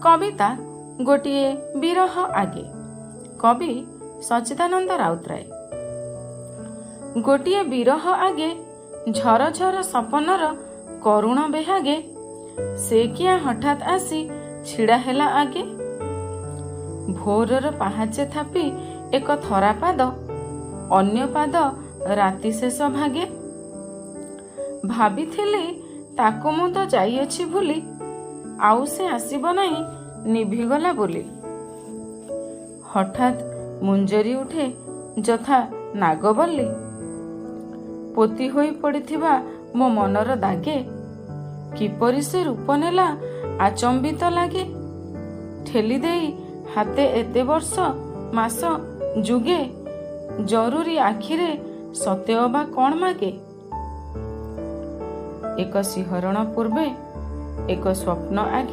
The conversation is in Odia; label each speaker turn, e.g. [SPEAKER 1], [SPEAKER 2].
[SPEAKER 1] କବିତା ଗୋଟିଏ ବିରହ ଆଗେ। କବି ସଚ୍ଚିଦାନନ୍ଦ ରାଉତରାୟ। ଗୋଟିଏ ବିରହ ଆଗେ ଝର ଝର ସପନର କରୁଣ ବେହାଗେ, ସେ କିଆଁ ହଠାତ୍ ଆସି ଛିଡ଼ା ହେଲା ଆଗେ। ଭୋରର ପାହାଚେ ଥାପି ଏକ ଥରା ପାଦ, ଅନ୍ୟ ପାଦ ରାତି ଶେଷ ଭାଗେ। ଭାବିଥିଲି ତାକୁ ମୁଁ ତ ଯାଇଅଛି ଭୁଲି, ଆଉ ସେ ଆସିବ ନାହିଁ ନିଭିଗଲା ବୋଲି। ହଠାତ୍ ମୁଞ୍ଜରି ଉଠେ ଯଥା ନାଗବଲ୍ଲୀ, ପୋତି ହୋଇ ପଡ଼ିଥିବା ମୋ ମନର ଦାଗେ। କିପରି ସେ ରୂପ ନେଲା ଆଚମ୍ବିତ ଲାଗେ, ଠେଲି ଦେଇ ହାତେ ଏତେ ବର୍ଷ ମାସ ଯୁଗେ, ଜରୁରୀ ଆଖିରେ ସତେ ଅବା କ'ଣ ମାଗେ। ଏକ ଶିହରଣ ପୂର୍ବେ ଏକ ସ୍ୱପ୍ନ ଆଗେ।